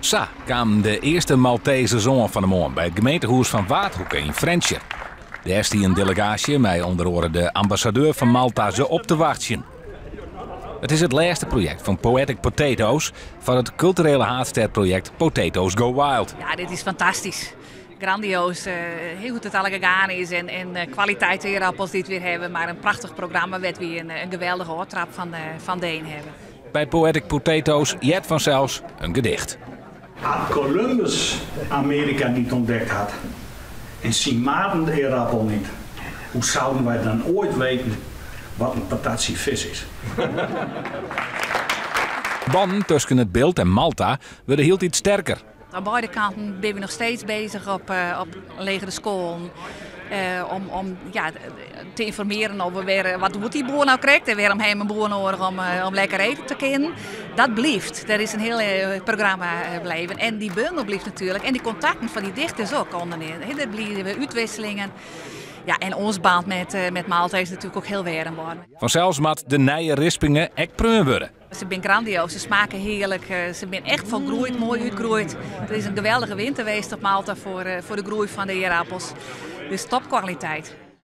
Sa kamen de earste Maltezers oan fan 'e moarn by it gemeentehûs fan Waadhoeke yn Frjentsjer. Dêr stie in delegaasje mei ûnder oare de ambassadeur fan Malta se op te wachtsjen. It is it lêste projekt fan Poetic Potatoes foar it kulturele haadstêdprojekt Potatoes Go Wild. Ja, dit is fantastysk. Grandioas hoe't it allegear gien is en kwaliteit ierappels dy't wy hawwe, mar in prachtich programma wêr't wy in geweldige ôftraap fan dien hawwe. By Poetic Potatoes heart fansels in gedicht. As Columbus Amearika niet ontdekt had en syn maten de ierappel niet, hoe zouden wij dan ooit weten wat een patatsje vis is? Bannen tusken it Bilt en Malta wurde hieltyd sterker. Oan beide kanten binne we noch steeds bezich op legere skoallen om, ja, te ynformearjen oer wêr, wat docht dy boer no krekt en wêrom ha je in boer nedich om lekker ite te kinnen. Dat bliuwt. Der is in hiel programma bleaun. En dy bundel bliuwt natuerlik. En dy kontakten fan dy dichters ek ûnderneam. Der bliuwe útwikselingen. Ja, en ús bân mei Malta is natuerlik ek hiel waarm wurden. Fansels moat de nije rispinge ek preaun wurde. Se binne grandioas, se smake hearlik, se binne echt folgroeid, moai útgroeid. It is in geweldige winter west op Malta foar de groei fan de ierappels. Dus topkwaliteit.